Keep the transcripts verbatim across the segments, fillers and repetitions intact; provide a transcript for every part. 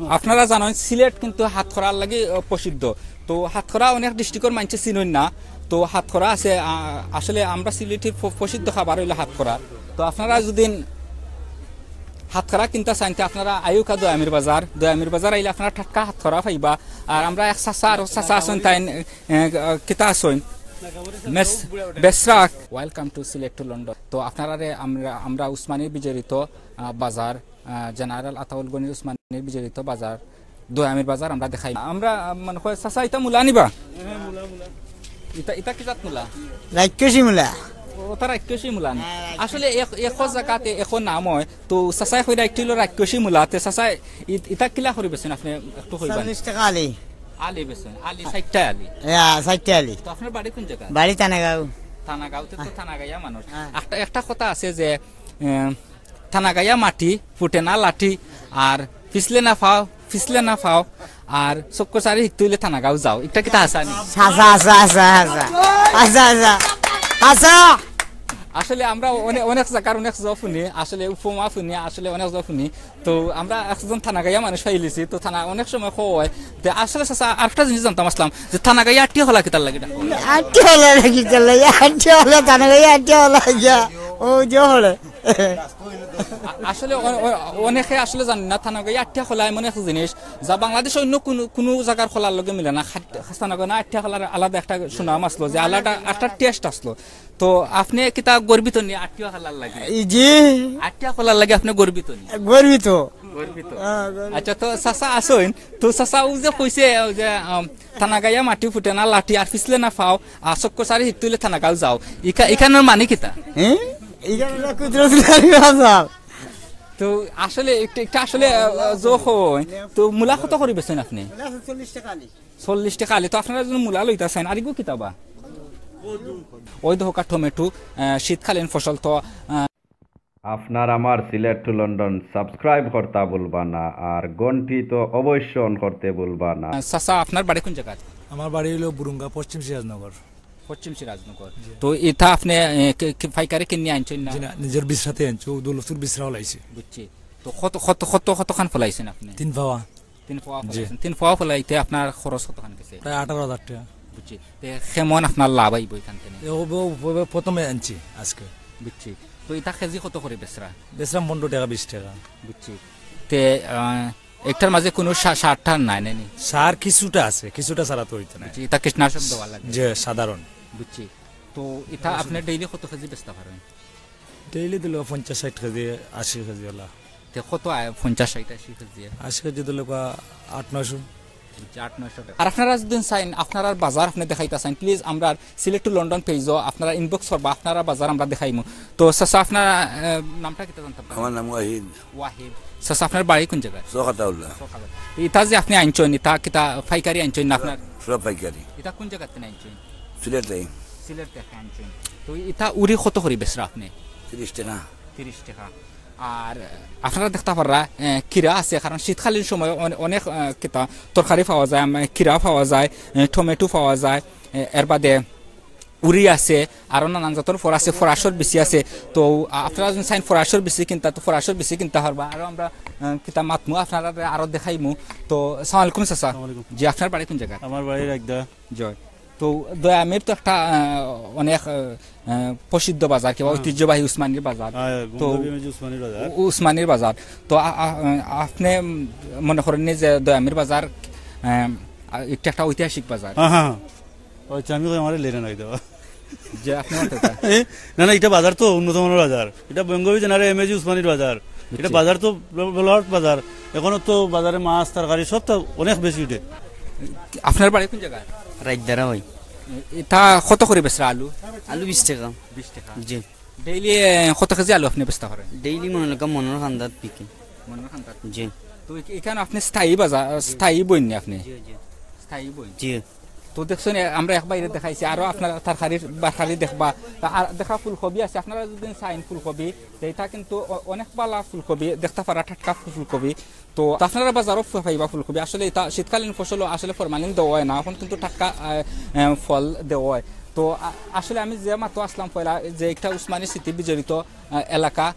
আপনারা জানইন সিলেট কিন্তু হাতখরার লাগি, আহ, প্রসিদ্ধ। তো হাতখরা অনেক ডিস্ট্রিক্টর মানষে চিনইন না। তো হাতখরা আছে, আহ, আসলে আমরা সিলেটির প্র-, প্রসিদ্ধ খাবার অইলো হাতখরা। তো আপনারা যদি হাতখরা কিনতা চাইন, তে আপনারা আইউক্কা দয়ামির বাজার। দয়ামির বাজার আইলে আপনারা টাটকা হাতখরা পাইবা। আর আমরা এক চাচা, আর চাচা আছইন, তাইন, এ, কিতা আছইন? মেস-, বেসরা। Welcome to Sylhet to London. তো আপনারারে আমরা, আমরা উসমানী বিজড়িত, আহ, বাজার, আহ, জেনারেল আতাউল গনির উসমানী বিজড়িত বাজার, দয়ামির বাজার আমরা দেখাই। আমরা, আহ, মনে কয়, চাচা, ইতা মূলা নিবা? ইতা, ইতা কি জাত মূলা? রাক্ষসী মূলা। ওটা রাক্ষসী মূলা নি? হ্যাঁ, রাক্ষসী। আসলে এক, এক জাগাতে এক নাম অয়, তো চাচায় কইরা একটু অইলো রাক্ষসী মূলা, তে চাচা, ই-, ইতা কিলা করি বেচইন আপনে একটু কইবা নি? চল্লিশ টেকা আলি। আলি বেচইন, আলি, ষাইট টেকা আলি। ইয়া, ষাইট টেকা আলি। তো আপনার বাড়ি কোন জাগা? বাড়ি থানাগাঁও। থানাগাঁওতে তো হ্যাঁ। থানাগাঁইয়া মানুষ। হ্যাঁ। একটা, একটা কথা আছে যে, এ, থানাগাঁইয়া মাটি, ফুটে না লাঠি, আর পিছলে না ফাও, পিছলে না ফাও, আর চক্কর চারি হিকতে অইলে থানাগাঁও যাও। ইটা কিতা হাছা নি? হাছা, হাছা, হাছা, হাছা। হাছা, হাছা। হাছা। আসলে আমরা অনে-, অনেক জাগার অনেক জব হুনি, আসলে উপমা হুনি, আসলে অনেক জব হুনি। তো আমরা একজন থানাগাঁইয়া মানুষ পাইলিছি, তো থানা অনেক সময় কয়, তে আসলে চাচা আরেকটা জিনিস জানতাম আছলাম, যে থানাগাঁইয়া আটিয়া কলা কিতার লাগি ডাকো? আটিয়া কলা লাগি কিতার লাগি? আটিয়া কলা, থানাগাঁইয়া আটিয়া কলা গিয়া, ও যে হলে। আ-, আসলে অ-, অ-, অনেকে আসলে জানে না, থানাগাঁইয়া আটিয়া কলা এমন এক জিনিস, যা বাংলাদেশে অন্য কুনু, কুনু জাগার কলার লগে মিলে না। খাট-, থানাগাঁইয়া আটিয়া কলার আলাদা একটা সুনাম আছলো, যে আলাদা একটা টেস্ট আছলো। তো আপনে কিতা গর্বিত নি আটিয়া কলার লাগি? ই জি। আটিয়া কলার লাগি আপনে গর্বিত নি? গর্বিত। গর্বিত। হ্যাঁ, গর্বিত। আচ্ছা, তো চাচা আছইন, তো চাচা অউ যে কইছে, অউ যে, আম, থানাগাঁইয়া মাটি ফুটে না লাঠি আর পিছলে না ফাও, আর চক্কর চারি হিকতে অইলে থানাগাঁও যাও। ইখা-, ইখানর মানে কিতা? হ্যাঁ? ইখানর কুদরত লাগি বাজার। তো আসলে একটা, একটা আসলে, আহ, জোক অয়। তো মূলা কত করি বেচইন আপনে? মূলা চল্লিশ টেকা আলি। চল্লিশ টেকা আলি। তো আপনারা যদি মূলা লইতা চাইন, আর ইগু কিতা বা? ওই দেখউক্কা টমেটো, আহ, শীতকালীন ফসল তো, আহ, আপনার আমার সিলেট to লন্ডন subscribe করতা ভুলবা না, আর ঘন্টি তো অবশ্য on করতে ভুলবা না। আহ, চাচা, আপনার বাড়ি কোন জাগাত? আমার বাড়ি অইলো বুরুঙ্গা, পশ্চিম সিরাজনগর। পশ্চিম সিরাজনগর। জি। তো ইতা আপনে, এ, কে-, কে-, পাইকারি কিনি আনছইন না? জি না, নিজর বিছরাতে আনছি, ও দৌলতপুর বিছরা ফলাইছি। বুঝছি। তো কত, কত, কত, কতখান ফলাইছইন আপনে? তিন পাওয়া। তিন পাওয়া জি। ফলাইছইন। তিন পাওয়া ফলাইতে আপনার খরচ কতখান গেছে? প্রায় আঠারো হাজার টেকা। বুঝছি। তে কেমন আপনার লাভ আইবো ইখান থাকি? এ, ও, ও, ও, প্রথমে আনছি আজকে। বুঝছি। তো ইতা কেজি কত করি বেচরা? বেচরা পনরো টেকা, বিশ টেকা। বুঝছি। তে, আহ, একটার মাঝে কুনু সা-, সার টার নাই, নাই নি? সার কিছুটা আছে, কিছুটা ছাড়া তো অইতো নায়। বুঝছি, ইতা কীটনাশক দেওয়া লাগে? জি, সাধারণ। বুঝছি। তো ইতা আপনে ডেইলি কত কেজি বেচতা পারইন? ডেইলি দিলে পঞ্চাশ ষাইট কেজি, আশি কেজি ওলা। তে কত আয় পঞ্চাশ, ষাইট, আশি কেজি? আশি কেজি দিলে বা আট নয়শো। বুঝছি, আট নয়শো টেকা। আর আপনারা যদি চাইন, আপনারার বাজার আপনে দেখাইতা চাইন, please আমরার সিলেট to লন্ডন page-ও আপনারা inbox করবা, আপনারার বাজার আমরা দেখাইমু। তো চাচা, আপনার, আহ, নামটা কিতা জানতাম পারি? আমার নাম ওয়াহিদ। ওয়াহিদ। চাচা, আপনার বাড়ি কোন জাগাত? চক আতাউল্লাহ। চক আতাউল্লাহ। ইতা যে আপনে আনছইন, ইতা কিতা পাইকারি আনছইন না আপনার? সব পাইকারি। ইতা কোন জাগাত থাকি আনছইন? সিলেট থাকি। সিলেট থাকি আনছইন। তো ইতা উরি কত করি বেচরা আপনে? তিরিশ টেকা। তিরিশ টেকা। আর আপনারা দেখতা পাররা, এ, কিরা আছে, কারণ শীতকালীন সময় অনে-, অনেক, এ, কিতা তরকারি পাওয়া যায়, আম, কিরা পাওয়া যায়, এ, টমেটো পাওয়া যায়, এ, এর বাদে উরি আছে, আরো নানান জাতর ফল আছে, ফরাসর বিচি আছে। তো, আ, আপনারা যদি চাইন ফরাসর বিচি কিনতা, তো ফরাসর বিচি কিনতা পারবা। আরো আমরা, এ, কিতা মাতমু, আপনারারে আরো দেখাইমু। তো, আসসালামু আলাইকুম চাচা। আসসালামু আলাইকুম। জি, আপনার বাড়ি কোন জাগাত? আমার বাড়ি রাইকদা। জয়। তো দয়ামির তো একটা, আহ, অনেক, আহ, আহ, প্রসিদ্ধ বাজার, কিবা হ্যাঁ। ঐতিহ্যবাহী উসমানীর বাজার। হ্যাঁ, তো বঙ্গবীর উসমানীর বাজার। উ-, উসমানীর বাজার। তো আ-, আ-, আ-, আপনে, উম, মনে করেন নি যে দয়ামির বাজার, আহ, একটা, একটা ঐতিহাসিক বাজার? হ্যাঁ, হ্যাঁ, হ্যাঁ। ওই তো আমি কই আমারে লেরে নাই দেওয়া। যে আপনি মারতে চান? এ, না, না, ইটা বাজার তো উন্নত মানের বাজার। ইটা বঙ্গবীর জেনারেল এম এ জি উসমানীর বাজার। ইটা বুঝছি। বাজার তো ব-, বলহাট বাজার। এখনো তো বাজারে মাছ, তরকারি সব তো অনেক বেশি উঠে। আপনার বাড়ি কোন জাগাত? রাইতদারা ভাই। ইটা কত করি বেচরা আলু? আলু বিশ টেকা। বিশ টেকা। জি। ডেইলি, এ, কত কেজি আলু আপনে বেচতা পারইন? ডেইলি মনে লউক্কা মনর কান্দাত বিকি। মনর কান্দাত? জি। তো এ-, এখানে আপনে স্থায়ী বাজার, স্থায়ী বইন নি আপনে? জি, জি। স্থায়ী বইন? জি। তো দেখছইন, এ, আমরা এক বাইরে দেখাইছি, আরো আপনার তরকারির বারকারি দেখবা। তা আর দেখা ফুলকবি আছে, আপনারা যদি চাইন ফুলকবি, তো ইটা কিন্তু অ-, অনেক বালা ফুলকবি, দেখতা পাররা টাটকা ফু-, ফুলকবি। তো আপনারা বাজারও ফু-, পাইবা ফুলকবি। আসলে ইটা শীতকালীন ফসল, আসলে ফরমালিন দেওয়া অয় না, এখন কিন্তু টাটকা, আহ, আহ, ফল দেওয়া অয়। তো আ-, আসলে আমি যে মাত্র আসলাম পয়লা, যে একটা উসমানী স্মৃতি বিজড়িত, আহ, এলাকা,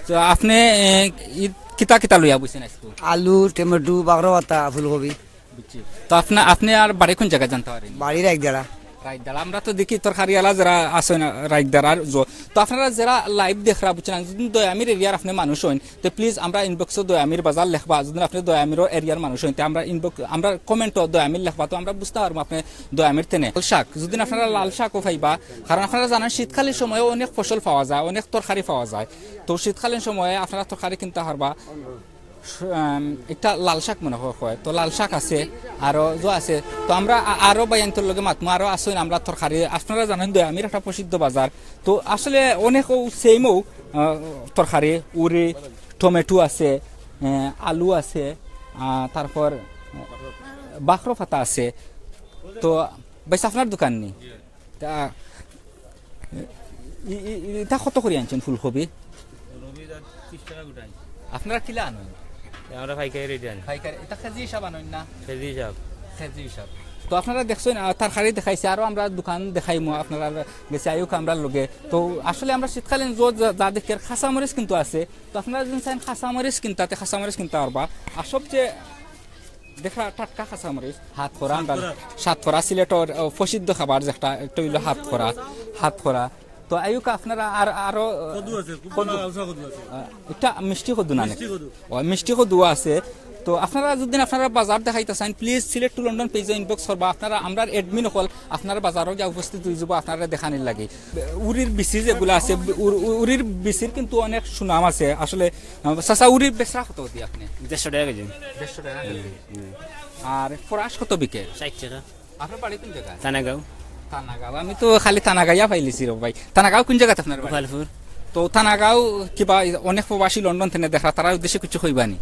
তো আপনে, এ, ই কিতা কিতা লইয়া বইছইন আইজকু? আলু, টমেটো, বাখরো পাতা, ফুলকপি। বুঝছি। তো আপনে, আপনে আর বাড়ি কোন জাগাত জানতে পারি? বাড়ি রাইতদারা। রাইতদারা। আমরা তো দেখি তরকারিআলা যেরা আছইন রাইতদারার জ-, তো আপনারা যেরা live দেখরা, বুঝছইন, যদি দয়ামির এরিয়ার আপনে মানুষ অইন, তে please আমরা inbox-ও দয়ামির বাজার লেখবা। যদি আপনে দয়ামির এরিয়ার মানুষ অইন, তে আমরা inbox, আমরা comment-ও দয়ামির লেখবা, তো আমরা বুঝতাম পারমু আপনে দয়ামির তেনে। লাল শাক, যদি আপনারা লাল শাকও পাইবা, কারণ আপনারা জানইন শীতকালীন সময়ে অনেক ফসল পাওয়া যায়, অনেক তরকারি পাওয়া যায়। তো শীতকালীন সময়ে আপনারা তরকারি কিনতা পারবা। স-, আম, একটা লাল শাক মনে হয়, হয়। তো লাল শাক আছে, আরো যে আছে। তো আমরা আ-, আরো ভাইয়াইন্তর লগে মাতমু, আরো আছইন আমরা তরকারি। আপনারা জানইন দয়ামির একটা প্রসিদ্ধ বাজার। তো আসলে অনেক ও same-ও, আহ, তরকারি, উরি, টমেটো আছে, আহ, আলু আছে, আহ, তারপর, আহ, বাখরো পাতা আছে। তো ভাই, আপনার দোকান নি? তা, ই-, ই-, ইটা কত করি আনছইন ফুলকপি? ফুলকপি তো ত্রিশ টেকা গুটা আনছি। আপনারা কিলা আনইন? এ, আমরা পাইকারি rate-এ আনি। পাইকারি, ইটা কেজি হিসাব আনইন না? কেজি হিসাব। কেজি হিসাব। তো আপনারা দেখছইন, আহ, তরকারি দেখাইছি, আরো আমরা দোকান দেখাইমু আপনারার গেছে, আইউক্কা আমরার লগে। তো আসলে আমরা শীতকালীন জ-, যা, যা দেখি আর কাঁচামরিচ কিন্তু আছে। তো আপনারা যদি চাইন কাঁচামরিচ কিনতা, তে কাঁচামরিচ কিনতা পারবা। আর সবচেয়ে দেখরা টাটকা কাঁচামরিচ, হাতখরা, আমরা সাতখরা। সাতখরা সিলেটর, আহ, প্রসিদ্ধ খাবার যেটা, একটা অইলো হাতখরা, হাতখরা। তো আইউক্কা আপনারা আর, আরো, আহ, কদু আছে, খুব কদু। ভালা আউশা কদু আছে। আহ, এটা মিষ্টি কদু না? মিষ্টি কদু। ও, মিষ্টি কদু আছে। তো আপনারা যদি আপনারা বাজার দেখাইতা চাইন, please Sylhet to London page-ও inbox করবা। আপনারা, আমরার admin অকল আপনার বাজারো গিয়া উপস্থিত অইযিবো আপনারা দেখানির লাগি। উরির বিচি যেগুলা আছে, উর-, উর-, উরির বিচির কিন্তু অনেক সুনাম আছে আসলে। আহ, চাচা, উরির বেচরা কত দি আপনে? দেড়শো টেকা কেজি। দেড়শো টেকা কেজি। হুম। আর ফরাস কত বিকে? ষাইট টেকা। আপনার বাড়ি কোন জাগা? থানাগাঁও। থানাগাঁও। আমি তো খালি থানাগাঁওয়া পাইলিছি রে ভাই। থানাগাঁও কোন জাগাত আপনার বাড়ি? গোপালপুর। তো থানাগাঁও কিবা অনেক প্রবাসী লন্ডন থেকে দেখরা, তারার উদ্দেশ্যে কিছু কইবা নি?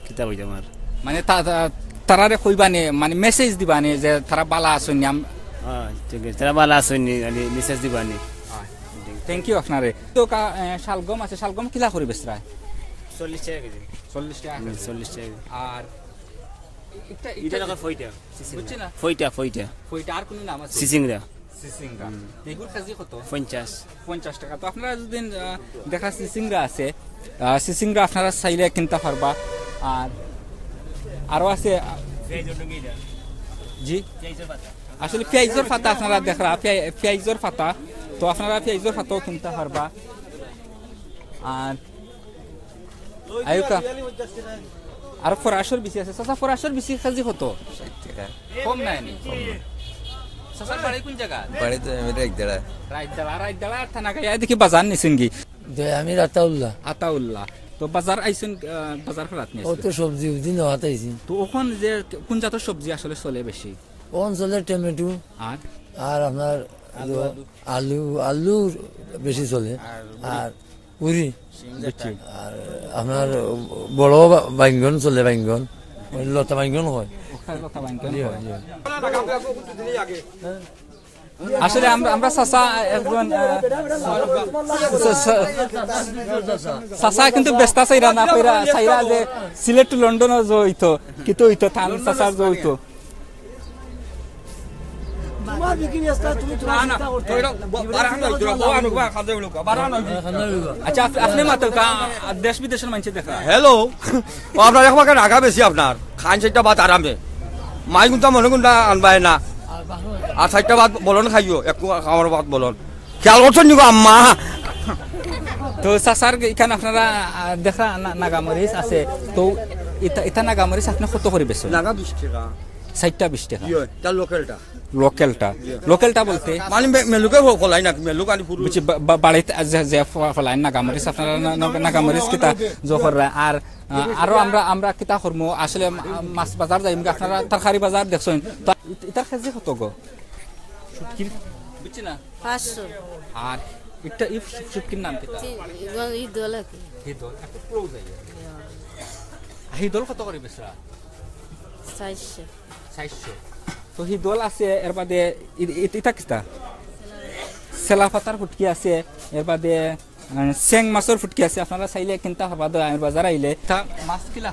কিতা কইতাম আর? মানে তা-, তা-, তারারে কইবা নি, মানে message দিবা নি যে তারা ভালা আছইন নি? আম- হ্যাঁ, ঠিক আছে। তারা ভালা আছইন নি, মানে message দিবা নি। Thank you আপনারে। তো কা-, এ, শালগম আছে, শালগম কিলা করি বেচরা? চল্লিশ টেকা কেজি। চল্লিশ টেকা হুম, কেজি। চল্লিশ টেকা কেজি। আর এটা, এটা এটা দেখো ফইটা, বুঝছি না? ফইটা, ফইটা। ফইটা আর কোনো নাম আছে? সিসিংরা। সিসিংরা। হুম। এগুর কেজি কত? পঞ্চাশ। পঞ্চাশ টেকা। তো আপনারা যদি, আহ, দেখরা সিসিংরা আছে, আহ, সিসিংরা আপনারা চাইলে কিনতা পারবা। আর আরো আছে, আহ, পেঁয়াজর ডুঙ্গি এটা। জি? পেঁয়াজর পাতা। আসলে পেঁয়াজর পাতা আপনারা দেখরা, পেঁয়া-, পেঁয়াজর পাতা। তো আপনারা পেঁয়াজর পাতাও কিনতা পারবা। আর আইউক্কা। আর ফরাসর বিচি আছে। চাচা, ফরাসর বিচি কেজি কত? ষাইট টেকা। কম নাই নি? কম নাই। চাচার বাড়ি কোন জাগা? বাড়ি তো আমি রাইতদারা। রাইতদারা, রাইতদারা আর থানাগাঁওয়া দেখি বাজার নিছইন গি? দয়ামির আতাউল্লাহ। আতাউল্লাহ। তো বাজার আইছইন, আহ, বাজার করাত নি ও আজকে? তো সবজি উবজি নেওয়াত আইছি। তো অখন যে কোন জাতর সবজি আসলে চলে বেশি? অখন চলে টমেটো। আর? আর আপনার আলু, আলু। আলু, আলু বেশি চলে। আর আর উরি। বুঝছি। আর আপনার বড় বা-, বাইঙ্গন চলে, বাইঙ্গন। ওই লতা বাইঙ্গন হয়। ওখানে লতা বাইঙ্গন জি, হয়। জি। আসলে আমরা, আমরা চাচা একজন, আহ, চা-, চা-, চাচা কিন্তু বেচতা চাইরা না, কইরা চাইরা যে সিলেট to লন্ডনও যে অইতো, কিন্তু অইতো, থান চাচার যে অইতো। তোমার বিক্রি আজকে তুমি তোমার না, না, চিন্তা করতে। ওইটা ব-, বারো আনা হইতো, বারো আনা হইতো, বারো আনা হইতো। আচ্ছা, আপ-, আপনি মাত্র কা-, দেশ বিদেশের মানষে দেখরা। হ্যালো, ও আপনার এক বাকে নাগা বেশি আপনার। খান চাইরটা ভাত আরামে। মাই গুনতা মনে গুনতা আনবায় না। আর চাইরটা ভাত বলন খাইও, একটু খাওয়ার ভাত বলন। খেয়াল করছইন নি গো আম্মা? তো চাচার ইখান আপনারা, আহ, দেখরা না-, নাগামরিচ আছে। তো ইতা, ইতা নাগামরিচ আপনি কত করি বেচইন? নাগা বিশ টেকা। চাইরটা বিশ টেকা। ইয়ে, তার লোকালটা। লোকালটা। ইয়ে। লোকালটা বলতে? মানে মে-, মেলুকে ফ-, ফলাই না, মেলুক আনি ফুরু। বুঝছি, বা-, বা-, বাড়িত যে, যে ফ-, ফলাইন নাগামরিচ, আপনারা না-, না-, নাগামরিচ কিতা জোহর রা-, আর, আহ, আরো আমরা, আমরা কিতা করমু? আসলে মা-, মাছ বাজার যাইমু, আপনারা তরকারি বাজার দেখছইন। তো ইত-, ইতার কেজি কত গো? শুটকির? বুঝছি না। পাঁচশো। আর একটা ই শুটকির নাম কিতা? জি, ইদল, ইদল আর কি। হিদল, একটু close আইয়া। হিদল কত করি বেচরা? চাইরশো। চাইরশো। তো হিদল আছে, এর বাদে ই-, ই-, ইতা কিতা? সেলা পাতার ফুটকি আছে, এর বাদে, আহ, চেং মাছর ফুটকি আছে। আপনারা চাইলে কিনতা পারবা দয়ামির বাজার আইলে। তা মাছ কিলা?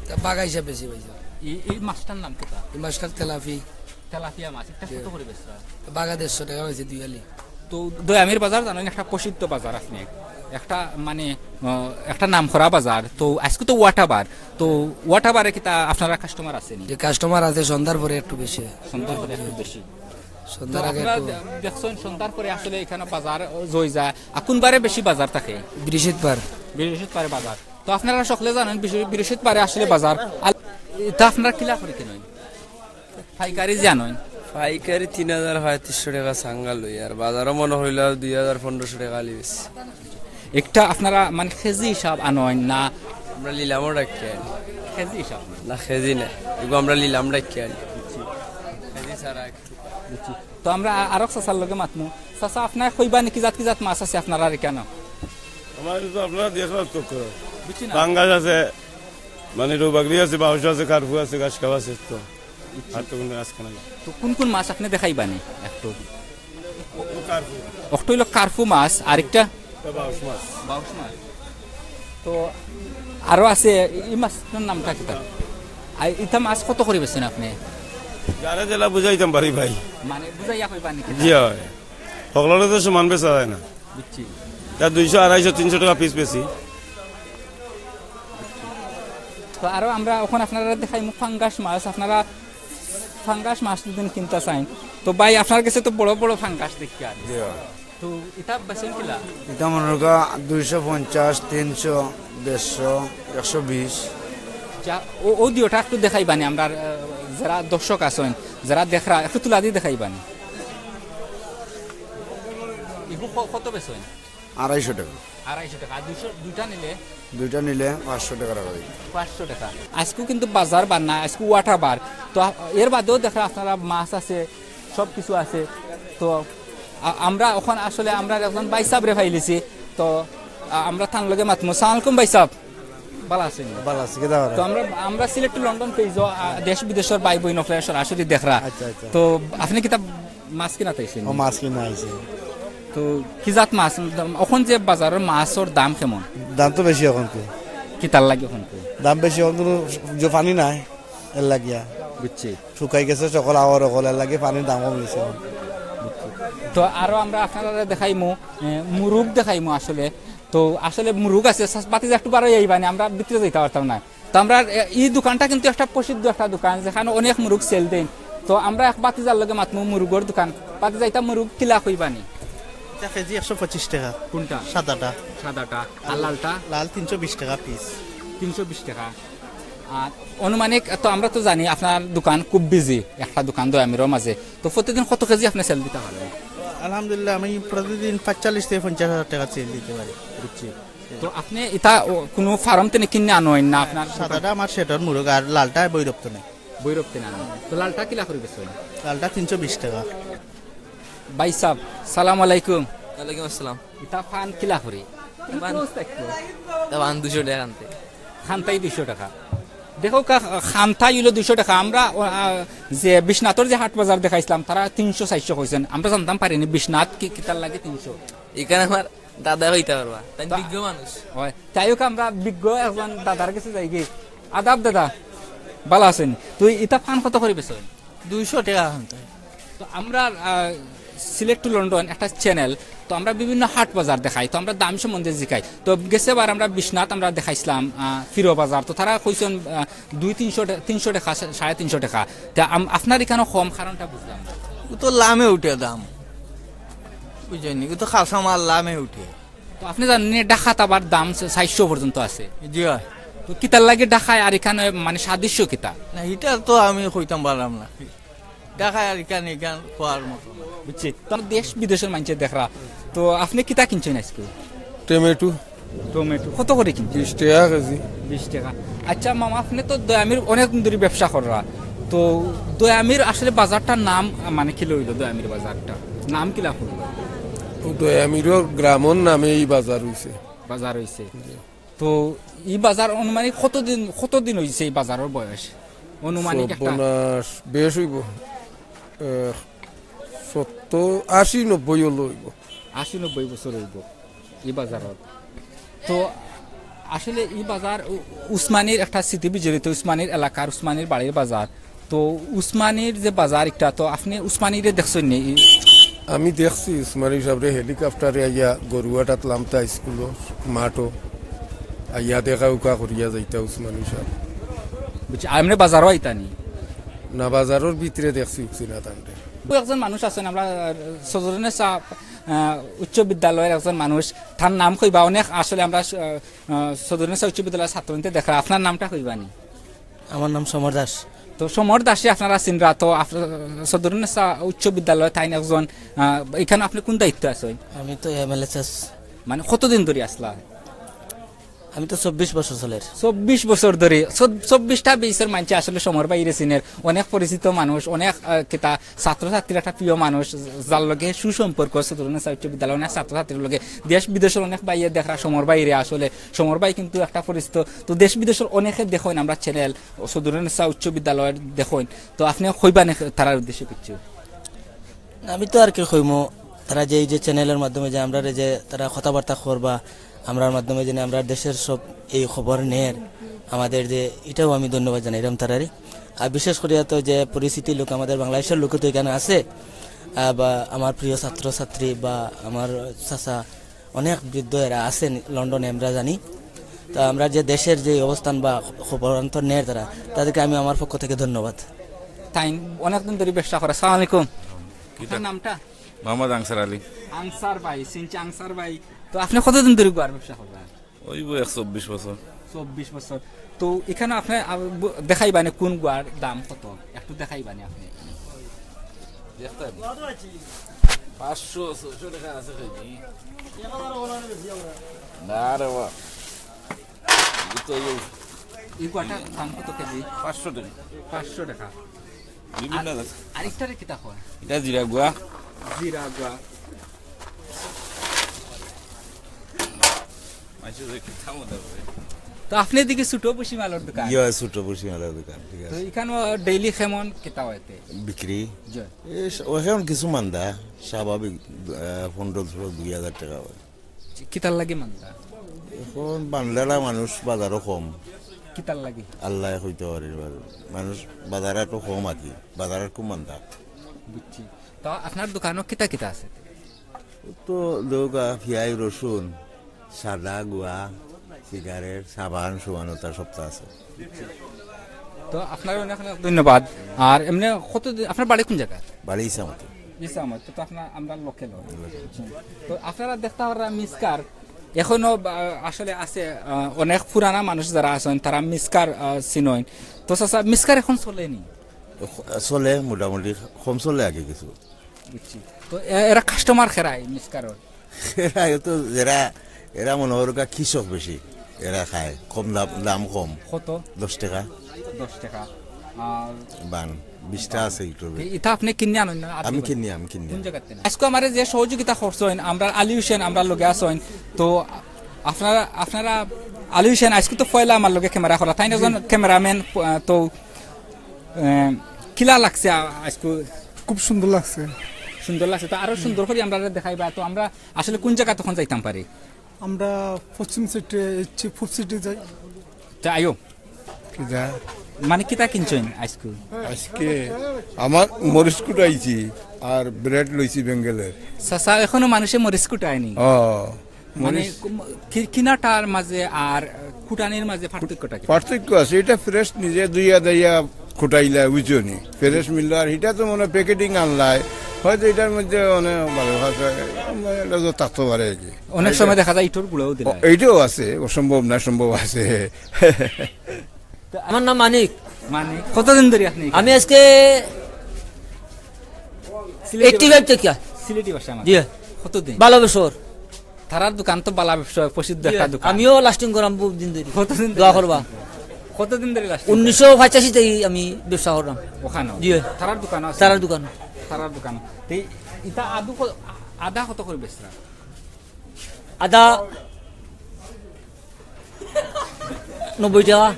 তা বাগা হিসাব বেশি পাইছো। ই, ই মাছটার নাম কিতা? এই মাছটার তেলাপি। তেলাপিয়া মাছ, এটা কত করে বেচরা? বাগা দেড়শো টেকা পাইছে দুই আলি। তো দয়ামির বাজার জানইন, একটা প্রসিদ্ধ বাজার আপনি, একটা মানে আহ, একটা নাম করা বাজার, তো আইজকু তো ওয়াটাবার, তো ওয়াটাবারে কিতা আপনারা কাস্টমার আছে নি? যে কাস্টমার আছে সন্ধ্যার পরে একটু বেশি। সন্ধ্যার পরে একটু বেশি। তো সন্ধ্যার আগে আপনারা একটু দে- দেখছেন সন্ধ্যার পরে আসলে এখানে বাজার জই যায়। আর কোন বারে বেশি বাজার থাকে? বৃহস্পতিবার। বৃহস্পতিবারে বাজার। তো আপনারা সকলে জানেন বৃহ- বৃহস্পতিবারে আসলে বাজার। আর এটা আপনারা কিলা করে কিনইন? পাইকারি জানইন? পাইকারি তিন হাজার পঁয়ত্রিশশো টাকা সাঙ্গা লই, আর বাজারও মনে হইল দুই হাজার পনেরোশো টাকা আলি বেশি। একটা আপনারা মানে কেজি হিসাব আনইন না? আমরা লিলামও ডাকি আনি। কেজি হিসাব না। না, কেজি না, এগুলো আমরা লিলাম ডাকি আনি। কেজি ছাড়া একটু। বুঝছি। তো আমরা আ- আরক চাচার লগে মাতমু। চাচা, আপনার কইবা নি কি জাত কি জাত মাছ আছে আপনার আর এখানে? আমার তো আপনারা দেখলাম তো করো। বুঝছি না। পাঙ্গাস আছে, মানে রৌবাগড়ি আছে, বাউশ আছে, কার্পু আছে, গাছকাপ আছে তো। আর তো কোনো আজকে নাই। তো কোন কোন মাছ আপনি দেখাইবা নি একটু? ও কার্পু, একটা হইলো কার্পু মাছ, আরেকটা তো বাউশ মাছ। বাউশ মাছ। তো আরো আছে, এই মাছটার নামটা কিতা? আর ইটা মাছ কত করে বেচছেন আপনি? যারা জেলা বুঝাইতাম পারি ভাই। মানে বুঝাইয়া কইবা নি কিতা? জি হয়, সকলের তো সমান বেচা যায় না। বুঝছি। তা দুইশো, আড়াইশো, তিনশো টাকা পিস বেশি। তো আরো আমরা এখন আপনারা দেখাইমু ফাঙ্গাস মাছ, আপনারা ফাঙ্গাস মাছ যদি কিনতে চাইন, তো ভাই আপনার কাছে তো বড় বড় ফাঙ্গাস দেখি আর। জি হয়। তো ইটা বেচেন কিলা? এটা মনে রাখা দুইশো পঞ্চাশ, তিনশো, দেড়শো, একশো বিশ। যা, ও, ও দিওটা একটু দেখাইবানি, আমরা আহ, যারা দর্শক আছেন, যারা দেখরা, একটু তুলা দিয়ে দেখাইবানি। এগু ক- কত বেচেন? আড়াইশো টাকা। আড়াইশো টাকা। আর দুইশো, দুইটা নিলে? দুইটা নিলে পাঁচশো টাকা রাখা যাবে। পাঁচশো টাকা। আজকেও কিন্তু বাজার বান্না, আজকে ওয়াটার বার। তো আ- এর বাদেও দেখরা আপনারা মাছ আছে, সব কিছু আছে। তো আ- আমরা এখন আসলে আমরা একজন ভাই সাবরে পাইলিছি। তো আ- আমরা তার লগে মাতমু। সালাম আলাইকুম ভাই সাব, ভালা আছেন? ভালা আছি, কিতা করা? তো আমরা আমরা সিলেট টু লন্ডন পেজ, দেশ বিদেশের ভাই বইন অকলে সরাসরি দেখরা। আচ্ছা, আচ্ছা। তো আপনি কিতা মাছ কিনা তাইছেন? ও মাছ কিনা আইছে। তো কি জাত মাছ? এখন যে বাজারের মাছর দাম কেমন? দাম তো বেশি এখন তো। কিতার লাগি এখন তো? দাম বেশি এখন তো, যে পানি নাই, এর লাগিয়া। বুঝছি। শুকাই গেছে সকল আওয়ার অকল, এর লাগি পানির দাম কম হয়েছে এখন। তো আরো আমরা আপনারা দেখাইমু, এ, মুরুগ দেখাইমু আসলে। তো আসলে মুরুগ আছে, সা- বাতিজা একটু বারো আইবানি, আমরা ভিতরে যাইতে পারতাম না। তো আমরা এ, এই দোকানটা কিন্তু একটা প্রসিদ্ধ একটা দোকান, যেখানে অনেক মুরুগ সেল দেন। তো আমরা এক বাতিজার লগে মাতমু মুরুগর দোকান। বাতিজা, ইতা মুরুগ কিলা কইবানি? এটা কেজি একশো পঁচিশ টাকা। কোনটা? সাদাটা। সাদাটা। আর লালটা? লাল তিনশো বিশ টাকা পিস। তিনশো বিশ টাকা। আর আনুমানিক তো আমরা তো জানি আপনার দোকান খুব বিজি, একটা দোকান দয়ামিরর মাঝে। তো প্রতিদিন কত কেজি আপনি সেল দিতে পারেন? আলহামদুলিল্লাহ, আমি প্রতিদিন পাঁচচল্লিশ থেকে পঞ্চাশ হাজার টাকা সেল দিতে পারি। বুঝছি। তো আপনি এটা ও, কোনো ফার্ম থেকে কিনে আনইন না আপনার? সাদাটা আমার সেটর মুরগ, আর লালটা বৈরপ্ত নেই। বৈরপ্ত নেই। তো লালটা কিলা করে বেচেন? লালটা তিনশো বিশ টাকা। ভাই সাব, সালাম আলাইকুম। ওয়ালাইকুম আসসালাম। এটা পান কিলা করে? পান? তা পান দুশো টাকা আনতে। খান্তাই দুইশো টাকা। দেখো কা, খান্তাই হইলো দুইশো টাকা। আমরা ও, আ, যে বিশ্বনাথর যে হাট বাজার দেখাইছিলাম, তারা তিনশো চারশো কইছেন। আমরা জানতাম পারিনি বিশ্বনাথ কি কিতার লাগে তিনশো। এখানে আমার দাদা হইতে পারবা, তাই তা- বিজ্ঞ মানুষ। হয়, যাই হোক, আমরা বিজ্ঞ একজন দাদার কাছে যাই গি। আদাব দাদা, ভালা আছেন? তুই ইতা পান কত করে বেচেন? দুইশো টাকা আনতে। তো আমরা আহ, সিলেট টু লন্ডন একটা চ্যানেল, তো আমরা বিভিন্ন হাট বাজার দেখাই, তো আমরা দাম সম্বন্ধে জিকাই। তো গেছে বার আমরা বিশ্বনাথ আমরা দেখাইছিলাম আহ, ফিরো বাজার, তো তারা কইছেন আহ, দুই তিনশো টে- তিনশো টাকা, সা- সাড়ে তিনশো টাকা। তা আম- আপনার এখানে কম কারণটা বুঝলাম না। ও তো লামে উঠে দাম, বুঝছেন নি? ও তো খাসা মাল লামে উঠে। তো আপনি জানেন নি, ঢাকাত আবার দাম চারশো পর্যন্ত আছে। জি হয়। তো কিতার লাগে ঢাকায় আর এখানে মানে সাদৃশ্য কিতা? না, এটা তো আমি কইতাম পারলাম না। ঢাকায় আর এখানে, এখান খোয়ার মতো না। বুঝছি। তো দেশ বিদেশের মানুষে দেখরা, তো আপনি কিতা কিনছেন আজকে? টমেটো। টমেটো কত করে কিনছেন? বিশ টাকা কেজি। বিশ টাকা। আচ্ছা মামা, আপনি তো দয়ামির অনেক দিন ধরে ব্যবসা কররা, তো দয়ামির আসলে বাজারটার নাম আহ, মানে কি লইল দয়ামির বাজারটা? নাম কিলা হইল? দয়ামিরর গ্রামর নামে এই বাজার হইছে। বাজার হইছে। তো এই বাজার আনুমানিক কতদিন, কতদিন হইছে এই বাজারের বয়স? আনুমানিক একটা সর্বনাশ, বেশ হইব। এ, সত্তর, আশি, নব্বই হলো হইব। আশি নব্বই বছর হইব এই বাজারত। তো আসলে এই বাজার উ- উসমানীর একটা স্মৃতি বিজড়িত, উসমানীর এলাকার, উসমানীর বাড়ির বাজার। তো উসমানীর যে বাজার একটা, তো আপনি উসমানীরে দেখছেন নি? আমি দেখছি উসমানী সাহেবরে হেলিকপ্টারে আইয়া গরুয়াটাত লামতা স্কুলর মাঠো। আইয়া দেখা উকা করিয়া যাইতা উসমানী সাহেব। বুঝছি, আর এমনি বাজারও আইতা নি? না, বাজারর ভিতরে দেখছি উকসিনা তানরে। ও একজন মানুষ আছইন, আমরা, আহ, সদরুন্নেসা, আহ, উচ্চ বিদ্যালয়ের একজন মানুষ, তার নাম কইবা, অনেক আসলে আমরা, আহ, আহ, সদরুন্নেসা উচ্চ বিদ্যালয়ের ছাত্র হইতে দেখরা, আপনার নামটা কইবা নি? আমার নাম সমর দাস। তো সমর দাসে আপনারা চিনরা, তো আপ-, সদরুন্নেসা উচ্চ বিদ্যালয়ে তাইন একজন, আহ, এখানে আপনি কোন দায়িত্ব আছইন? আমি তো এমএলএসএস। মানে কতদিন ধরি আছলা? আমি তো চব্বিশ বছর চলের। চব্বিশ বছর ধরি, চব-, চব্বিশটা বেইসর মানষে আসলে সমর ভাইরে চিনের, অনেক পরিচিত মানুষ, অনেক, আহ, কিতা ছাত্রছাত্রীর একটা প্রিয় মানুষ, যার লগে সুসম্পর্ক সদরুন্নেসা উচ্চ বিদ্যালয়, অনেক ছাত্রছাত্রীর লগে। দেশ বিদেশর অনেক ভাইয়ে দেখরা সমর ভাইরে, আসলে সমর ভাই কিন্তু একটা পরিচিত। তো দেশ বিদেশর অনেকে দেখইন আমরা চ্যানেল, সদরুন্নেসা উচ্চ বিদ্যালয়ের দেখইন। তো আপনি কইবা নে তারার উদ্দেশ্যে কিছু? আমি তো আর কি কইমু, তারা যে এই যে চ্যানেলের মাধ্যমে যে আমরারে যে তারা কথাবার্তা করবা, আমরার মাধ্যমে যেন আমরা দেশের সব এই খবর নের, আমাদের যে, এটাও আমি ধন্যবাদ জানাইলাম তারারে। আর বিশেষ করিয়া তো যে পরিচিতি লোক, আমাদের বাংলাদেশের লোক তো এখানে আছে, আহ, বা আমার প্রিয় ছাত্রছাত্রী বা আমার চাচা, অনেক বৃদ্ধ এরা আছেন লন্ডনে, আমরা জানি। তো আমরা যে দেশের যে অবস্থান বা খবরান্তর নের তারা, তাদেরকে আমি আমার পক্ষ থেকে ধন্যবাদ। তাইন অনেকদিন ধরি ব্যবসা করে। আসসালামু আলাইকুম। কিতা? আপনার নামটা? মোহাম্মদ আনসার আলী। আনসার ভাই, চিনছি আনসার ভাই। তো আপনি কতদিন ধরি গুয়ার ব্যবসা কররা? ওই বয় এক চব্বিশ বছর। চব্বিশ বছর। তো এখানে আপনি, আ, ব-, দেখাইবা নে কোন গুয়ার দাম কত? একটু দেখাইবা নে আপনি। দেখতে হবে। পাঁচশো, ছয়শো টাকা আছে কেজি। না রে বা। এই তো এই এই গুয়াটার দাম কত কেজি? পাঁচশো টাকা। পাঁচশো টাকা। বিভিন্ন আর জাত। আরেকটারে কিতা কয়? এটা জিরা গুয়া। জিরা গুয়া। মাইনষে যে কিতা মনে করে। তো আপনি এদিকে ছোট ভুসিমালর দোকান? ইয়া, ছোট ভুসিমালর দোকান, ঠিক তো আছে। এখানে ডেইলি কেমন কিতা অইতে? বিক্রি? জি। এ, স-, অখন কিছু মান্দা, স্বাভাবিক, আহ, পনেরো ষোলো দুই হাজার টাকা অয়। কিতার লাগি মান্দা? অখন বান্দারা মানুষ বাজারও কম। কিতার লাগি? আল্লায় কইতা পারইন। মানুষ বাজারো একটু কম আর কি, বাজারো খুব মান্দা। বুঝছি। তো আপনার দোকানো কিতা কিতা আছে? তো দেউক্কা, পিয়াজ, রসুন, সাদা, গুয়া, সিগারেট, সাবান, সুবান, ওটা সবতা আছে। তো আপনার অনেক অনেক ধন্যবাদ। আর এমনি কতদিন, আপনার বাড়ি কোন জায়গায়? বাড়ি ইসামতি। ইসামতি, তো, তো আপনার, আমরা লোকাল। তো আপনারা দেখতা পাররা মিসকার এখনো, আহ, আসলে আছে, আহ, অনেক পুরানা মানুষ যারা আছইন, তারা মিসকার, আহ, চিনইন। তো চাচা, মিসকার এখন চলে নি? চলে মোটামুটি, কম চলে আগে কিছু। বুঝছি। তো এ-, এরা কাস্টমার কেরা মিসকারর? এরা তো যারা, এরা মনে করউক্কা কৃষক বেশি, এরা খায়, কম দাম, দাম কম। কত? দশ টাকা। দশ টাকা। আর বান, বিশটা আছে একটু। এ-, ইটা আপনি কিনে আনইন না? আমি কিনি, আমি কিনি। কোন জায়গাতে না? আজকে আমারে যে সহযোগিতা করছইন, আমরার আলী হোসেন আমরার লগে আছইন। তো আপনারা, আপনারা আলী হোসেন আজকে তো পয়লা আমার লগে ক্যামেরা করা, তাইন একজন ক্যামেরাম্যান, আহ, তো এ, কিলা লাগছে আ-, আজকু? খুব সুন্দর লাগছে। সুন্দর লাগছে, তো আরো সুন্দর করি আমরারে দেখাইবা। তো আমরা আসলে কোন জাগা তখন যাইতাম পারি? আমরা পশ্চিম সাইডে ইচ্ছি, পূব সাইডে যাই। তে আইও। কিতা? মানে কিতা কিনছইন আজকু? আজকে আমার মরিচ কুটাইছি আর ব্রেড লইছি বেঙ্গলের। চাচা, এখনো মানুষে মরিচ কুটায়নি? ও। মানে মরিচ। কুম-, কি-, কিনাটার মাঝে আর কুটানির মাঝে পার্থক্যটা কি? পার্থক্য আছে, এটা ফ্রেশ নিজে ধুইয়া দাইয়া কুটাইলা, বুঝছো নি? ফ্রেশ মিললো, আর এটা তো মনে হয় প্যাকেটিং আনলায়, হয়তো এটার মধ্যে অনেক ভালো ভাষা, মানে, এটা তো থাকতে পারে আর কি। অনেক সময় দেখা যায় ইটর গুঁড়াও দিলায়। ও, এইটাও আছে, অসম্ভব না, সম্ভব আছে। তো আমার নাম মানিক। মানিক, কতদিন ধরে আপনি এখানে? আমি আজকে সিলেটি এইটটি ফাইভ ভাষা। থেকে। সিলেটি ভাষা আমার। জি। কতদিন? বালা বছর। তারার দোকান তো বালা ব্যবসা, প্রসিদ্ধ জি, একটা দোকান। আমিও লাস্টিং করাম বহুত দিন ধরে। কতদিন ধরে দোয়া করবা। লাস্টিং করেন? কতদিন ধরে লাস্টিং করেন? উনিশশো পঁচাশি থেকে আমি ব্যবসা করলাম। ওখানে? জি। তারার দোকান আছে? তারার দোকান। তারার দোকান। তো এই, ইটা আদু ক-, আদা কত করে বেচরা? আদা নব্বই টাকা।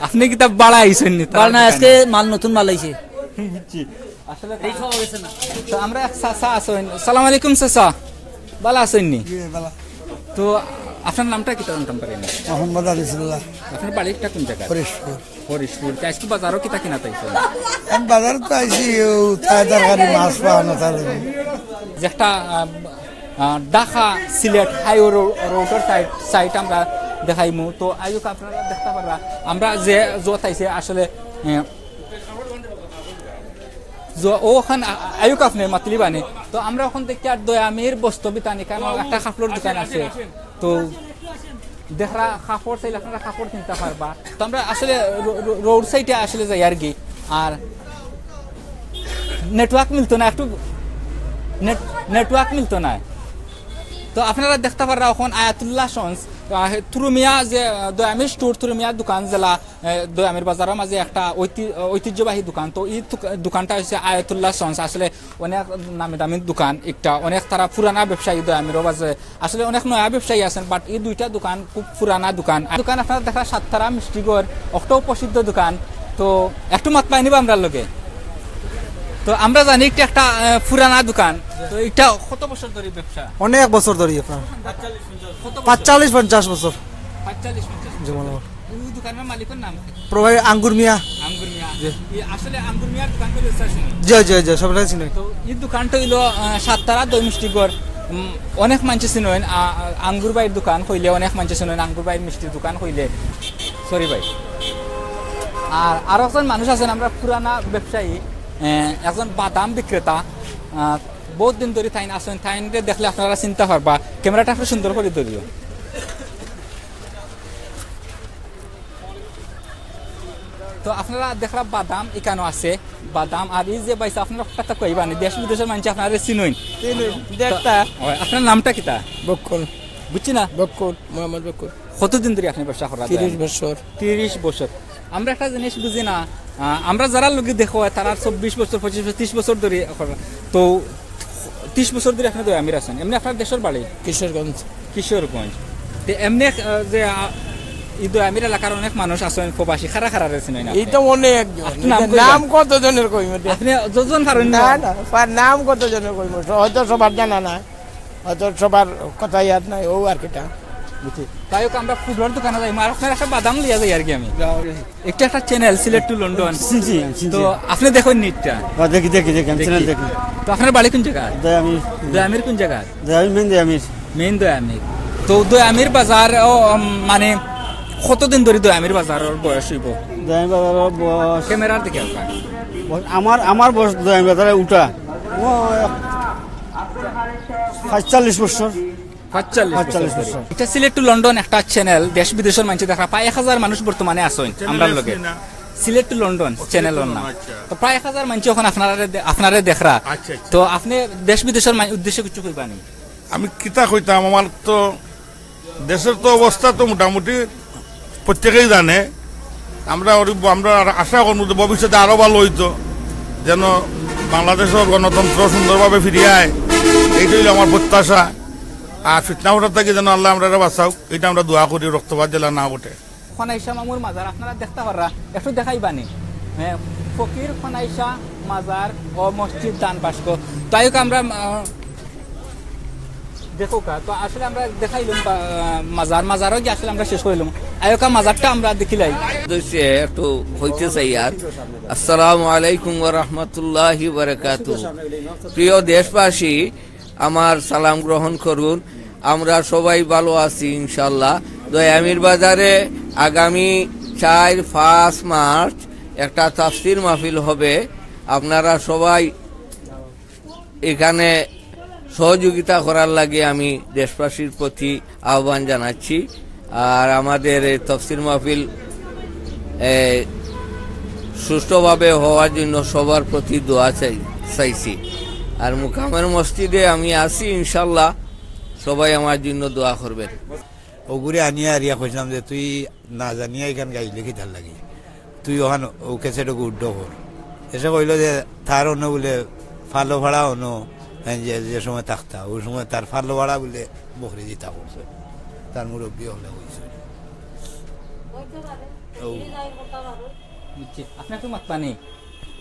আপনি কিতা বাড়া আইছইন নি? বাড়া না, আজকে মাল, নতুন মাল আইছে। বুঝছি। আসলে এই খাওয়া গেছে না। তো আমরা এক চাচা আছইন। সালাম আলাইকুম চাচা। বালা আছইন নি? জি, বালা। তো আপনার নামটা কিতা জানতাম পারি না? মোহাম্মদ আনিসুল্লাহ। আপনার বাড়িটা কোন জায়গা? হরিশপুর। হরিশপুর। তো আজকে বাজারও কিতা কিনা তাইছইন? আমি বাজার তো আইছি, ও তাজা তরকারি, মাছ পাওয়া না তাহলে। যে একটা, আহ, আহ, ঢাকা সিলেট হাই রো-, রোডর সাইড, সাইড আমরা দেখাইমু। তো আইউক, আপনারা দেখতা পাররা, আমরা যে জোত আইছে আসলে, এ, জ-, ও ওখান আ-, আইউক আপনে মাতলি বানে। তো আমরা ওখান থেকে আর দয়ামির বস্তবিতানি, কারণ একটা কাপড়র দোকান আছে। তো দেখরা কাপড় চাইলে আপনারা কাপড় কিনতা পারবা। তো আমরা আসলে রো-, রো-, রোড সাইডে আসলে যাই আর কি। আর নেটওয়ার্ক মিলতো না, একটু নেট-, নেটওয়ার্ক মিলতো না। তো আপনারা দেখতা পাররা এখন আয়াতুল্লাহ সন্স, আহ, তুরুমিয়া যে, আহ, দয়ামির স্টোর, তুরুমিয়া দোকান যেলা, আহ, দয়ামির বাজারর মাঝে একটা ঐতি-, ঐতিহ্যবাহী দোকান। তো ই দোক-, দোকানটা হইছে আয়াতুল্লাহ সন্স। আসলে অনেক নামি দামি দোকান একটা, অনেক তারা পুরানা ব্যবসায়ী দয়ামির বাজারে। আসলে অনেক নয়া ব্যবসায়ী আছেন, but এই দুইটা দোকান খুব পুরানা দোকান। দোকান আপনারা দেখরা সাততারা মিষ্টিঘর, অকটাও প্রসিদ্ধ দোকান। তো একটু মাত পাইনি বা আমরার লগে। তো আমরা জানি একটা, একটা, আহ, পুরানা দোকান। তো এটা কত বছর ধরে ব্যবসা? অনেক বছর ধরে আপনার। কত বছর? পাঁচচল্লিশ পঞ্চাশ বছর। পাঁচচল্লিশ পঞ্চাশ বছর। জি, বলো। এই দোকানর মালিকর নাম কি? প্রভাই আঙ্গুর মিয়া। আঙ্গুর মিয়া। জি। এই আসলে আঙ্গুর মিয়ার দোকান করে আছে শুনি। জি, জি, জি, সবটাই চিনি। তো এই দোকানটা হইলো, আহ, সাততারা দই মিষ্টিঘর। উম, অনেক মানষে চিনইন, আ-, আ-, আঙ্গুর ভাইর দোকান কইলে অনেক মানষে চিনইন, আঙ্গুর ভাইর মিষ্টির দোকান কইলে। সরি ভাই। আর আরো একজন মানুষ আছেন, আমরা পুরানা ব্যবসায়ী, আহ, একজন বাদাম বিক্রেতা, আহ, বহুত দিন ধরে তাইন আছেন, তাইনরে দেখলে আপনারা চিনতা পারবা। ক্যামেরাটা একটু সুন্দর করে ধরিও। তো আপনারা দেখরা বাদাম ইকানো আছে, বাদাম। আর এই যে ভাইসাব আপনারা কথা কইবা নি, দেশ বিদেশর মানষে আপনারা চিনইন। চিনইন, দেখতা। ওই, আপনার নামটা কিতা? বক্কল। বুঝছি না? বক্কল, মোহাম্মদ বক্কল। কতদিন ধরে আপনি ব্যবসা করা? তিরিশ বছর। তিরিশ বছর। আমরা একটা জিনিস বুঝি না, আহ, আমরা যারা লোকে দেখো, তারা চব্বিশ বছর, পঁচিশ বছর, তিরিশ বছর ধরে করা। তো তিরিশ বছর ধরে আপনি দয়ামির আছেন, এমনি আপনার দেশর বাড়ি? কিশোরগঞ্জ। কিশোরগঞ্জ। তো এমনি, আহ, যে, আহ, এই দয়ামির এলাকার অনেক মানুষ আছেন প্রবাসী, খারা খারা রয়েছেন, হয় না? এই তো অনেক জন। আপনার নাম এটা কইবেন? নাম কত জনের কইব? আপনি যতজন পারেন না, না। না, পা-, নাম কত জনের কইব? হয়তো সবার জানা না, হয়তো সবার কথা ইয়াদ নাই, ও আর কিতা। বুঝছি। তাই হোক, আমরা ফুটবল দোকানে যাই, আর আপনার একটা বাদাম লিয়া যাই আর কি আমি। একটা, একটা চ্যানেল, সিলেট টু লন্ডন। জি, জি, জি, তো জি। আপনি দেখেন নিটটা? হ্যাঁ, দেখি, দেখি, দেখি, আমি দেখি। চ্যানেল দেখি। তো আপনার বাড়ি কোন জায়গা? দয়ামির। দয়ামির কোন জায়গা? দয়ামির, মেইন দয়ামির। মেইন দয়ামির। তো দয়ামির বাজার, ও, উম, মানে, কতদিন ধরে দয়ামির বাজারর বয়স হইব? দয়ামির বাজারর বয়স ক্যামেরার দিকে আপনার। বয়স, আমার, আমার বয়স দয়ামির বাজারে উঠা। ও, পাঁচচল্লিশ বছর। পাঁচচল্লিশ পাঁচচল্লিশ বছর। বছর। এটা সিলেট টু লন্ডন একটা চ্যানেল, দেশ বিদেশর মানষে দেখরা, প্রায় এক হাজার মানুষ বর্তমানে আছেন আমরার লগে। সিলেট টু লন্ডন চ্যানেলর নাম। আচ্ছা। তো প্রায় এক হাজার মানষে এখন আপনারে দে-, আপনারে দেখরা। আচ্ছা, আচ্ছা। তো আপনি দেশ বিদেশর মান-, উদ্দেশ্যে কিছু কইবা নি? আমি কিতা কইতাম, আমার তো দেশর তো অবস্থা তো মোটামুটি প্রত্যেকেই জানে। আমরা ওর-, আমরা আর আশা করবো যে ভবিষ্যতে আরো ভালো হইতো, যেন বাংলাদেশর গণতন্ত্র সুন্দরভাবে ফিরিয়ে আয়। এইটাই হইলো আমার প্রত্যাশা। আর ফিতনা ফসাদ থাকি যেন আল্লাহ আমরারে বাঁচাউক, এটা আমরা দোয়া করি, রক্তপাত যেলা না ঘটে। খনাইশা মামুর মাজার আপনারা দেখতা পাররা, একটু দেখাইবা নি? হ্যাঁ, ফকির খনাইশা মাজার ও মসজিদ দান বাক্স। তাই হোক আমরা, আহ, দেখো কা, তো আসলে আমরা দেখাইলাম, আহ, মাজার, মাজারও গিয়ে আসলে আমরা শেষ করিলাম। আয়োকা মাজারটা আমরা দেখিলাই। উদ্দেশ্যে একটু হইতে চাই আর। আসসালামু আলাইকুম ওয়া রাহমাতুল্লাহি ওয়া বারাকাতুহু। প্রিয় দেশবাসী, আমার সালাম গ্রহণ করুন। আমরা সবাই ভালো আছি ইনশাল্লাহ। দয়ামির বাজারে আগামী চার পাঁচ মার্চ একটা তাফসির মাহফিল হবে। আপনারা সবাই এখানে সহযোগিতা করার লাগি আমি দেশবাসীর প্রতি আহ্বান জানাচ্ছি। আর আমাদের এই তফসির মাহফিল, এ, সুষ্ঠুভাবে হওয়ার জন্য সবার প্রতি দোয়া চাই, চাইছি। আর মুকামের মসজিদে আমি আছি, ইনশাল্লাহ সবাই আমার জন্য দোয়া করবেন। ওগুরে আনিয়া আরিয়া কইছিলাম যে, "তুই না জানিয়া এখান গাইলে কিতার লাগি? তুই ওখান ও ক্যাসেট ওগু উড্ড কর।" এসে কইলো যে, তার অন্য বলে ফালো ফাড়া অন্য, হ্যাঁ, যে, যে সময় থাকতা, ওই সময় তার ফালো ফাড়া বলে বকরি দিতা করছে। তার মুরব্বী হলে কইছে। ও। বুঝছি। আপনি একটু মাতবা নি?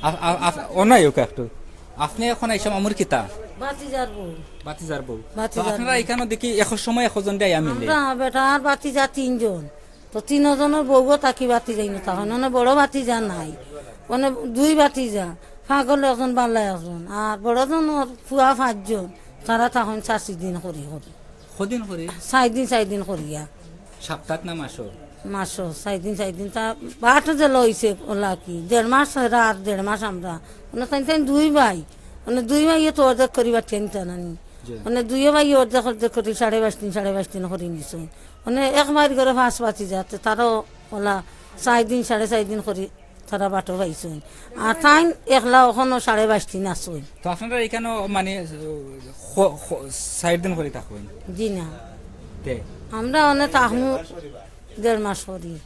আ-, আ-, আ-, ও নাই ওকে একটু। আপনি এখন আইসা মামুর কিতা? ভাতিজার বউ। ভাতিজার বউ। ভাতিজার তো আপনারা বউ। এখানে দেখি এক সময় একজন দিয়ে আয়া মিলে। আমরা বেটা আর ভাতিজা তিনজন। তো তিনজনের বউও থাকি ভাতিজাই না, তখন মানে বড় ভাতিজা নাই, মানে দুই ভাতিজা, পাগল একজন, বাল্লা একজন, আর বড়জনর ফুয়া পাঁচজন, তারা তখন চাষি দিন করি করি। কদিন করি? চার দিন, চার দিন করিয়া। সপ্তাহ না মাসও? মাসও, চাইর দিন, চাইর দিন। তা বাটো যে লইছে ওলা কি, দেড় মাস এরা আর দেড় মাস আমরা। মানে তাইন তাইন দুই ভাই, মানে দুই ভাইয়ে তো অর্ধেক করি বাটিয়া নিতা নানি। জি। মানে দুইও ভাইয়ে অর্ধেক অর্ধেক করি সাড়ে বাইশ দিন, সাড়ে বাইশ দিন করি নিছে। মানে এক ভাইর ঘরে পাঁচ ভাতিজা, তে তারাও ওলা চাইর দিন, সাড়ে চাইর দিন করি তারা বাটো পাইছইন। আর তাইন একলা অখনো সাড়ে বাইশ দিন আছইন। তো আপনারা এখানো মানে, খ-, খ-, চাইর দিন করি থাকইন? জি না। তে? আমরা অনে থাকমু দেড় মাস করি।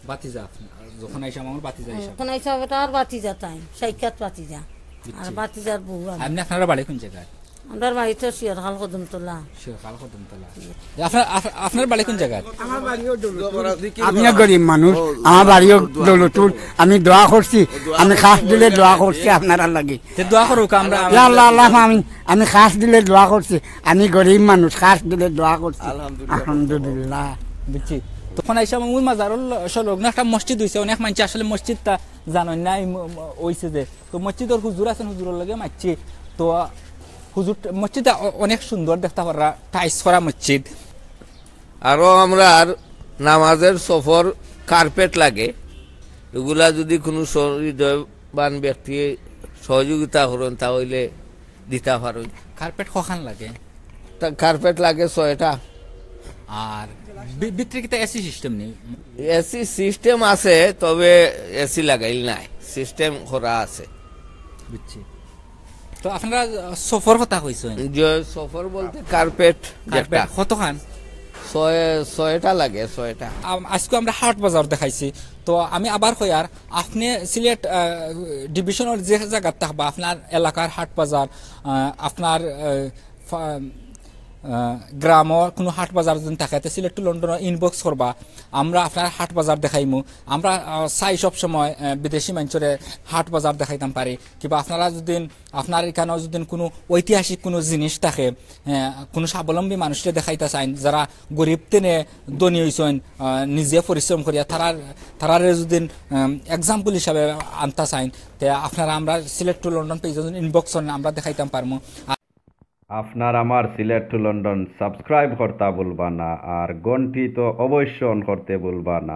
বাতিজা আপনার, যখন আইসা আমার বাতিজা হিসাবে? যখন আইসা হবে তো আর বাতিজা তাই, সাক্ষাৎ বাতিজা। আর বুঝছি। বাতিজার বউ আমি। আপনি, আপনারা বাড়ি কোন জায়গায়? আমরার বাড়ি তো শিয়ারখাল কদমতলা। শিয়ারখাল কদমতলা। আপনার, আপ-, আপনার বাড়ি কোন জায়গায়? আমিও গরিব মানুষ, আমার বাড়িও দৌলতপুর। আমি দোয়া করছি, আমি খাস দিলে দোয়া করছি আপনারার লাগি। তে দোয়া করুক, আমরা, ইয়া আল্লাহ, আল্লাহ, আমিন। আমি খাস দিলে দোয়া করছি, আমি গরিব মানুষ, খাস দিলে দোয়া করছি। আলহামদুলিল্লাহ। আলহামদুলিল্লাহ। বুঝছি। তখন আইসা ওই মাজারর ল-, সংলগ্ন একটা মসজিদ হইছে, অনেক মানুষ আসলে মসজিদটা জানেন না, এই ম-, ম-, হইছে যে। তো মসজিদর হুজুর আছেন, হুজুরর লগে মাতছি। তো হুজুর, মসজিদটা অ-, অনেক সুন্দর দেখতা পাররা, tiles করা মসজিদ। আরো আমরার নামাজের সফর কার্পেট লাগে, এগুলা যদি কোনো সহৃদয়বান ব্যক্তি সহযোগিতা করেন, তা হইলে দিতা পারইন। কার্পেট কখান লাগে? তা কার্পেট লাগে ছয়টা। আর ভি-, ভিতরে কিতা এসি সিস্টেম নেই? এসি সিস্টেম আছে, তবে এসি লাগাইল নাই, সিস্টেম করা আছে। বুঝছি। তো আপনারা, আহ, সফর কথা কইছেন? যে সফর বলতে কার্পেট কার্পেট যেটা। কতখান? ছয়, ছয়টা লাগে, ছয়টা। আম-, আজকে আমরা হাট বাজার দেখাইছি। তো আমি আবার কই, আর আপনি সিলেট, আহ, ডিভিশনের যে জায়গাত থাকবা, আপনার এলাকার হাট বাজার, আহ, আপনার, আহ, ফা-, আহ, গ্রামর কোনো হাট বাজার যদি থাকে, তে সিলেট টু লন্ডন ইনবক্স করবা, আমরা আপনার হাট বাজার দেখাইমু। আমরা, আহ, চাই সব সময়, আহ, বিদেশি মানুষরে হাট বাজার দেখাইতাম পারি, কিবা আপনারা যদি, আপনার এখানে যদি কোনো ঐতিহাসিক কোনো জিনিস থাকে, আহ, কোনো স্বাবলম্বী মানুষরে দেখাইতা চাইন, যারা গরিব তেনে ধনী হইছেন, আহ, নিজে পরিশ্রম করিয়া, তারার, তারারে যদি, আহ, এক্সাম্পল হিসাবে আনতা চাইন, তে আপনারা আমরা সিলেট টু লন্ডন পেজে যদি ইনবক্স করেন, আমরা দেখাইতাম পারমু। আপনার আমার সিলেট টু লন্ডন সাবস্ক্রাইব করতা ভুলবা না, আর ঘন্টি তো অবশ্য অন করতে ভুলবা না।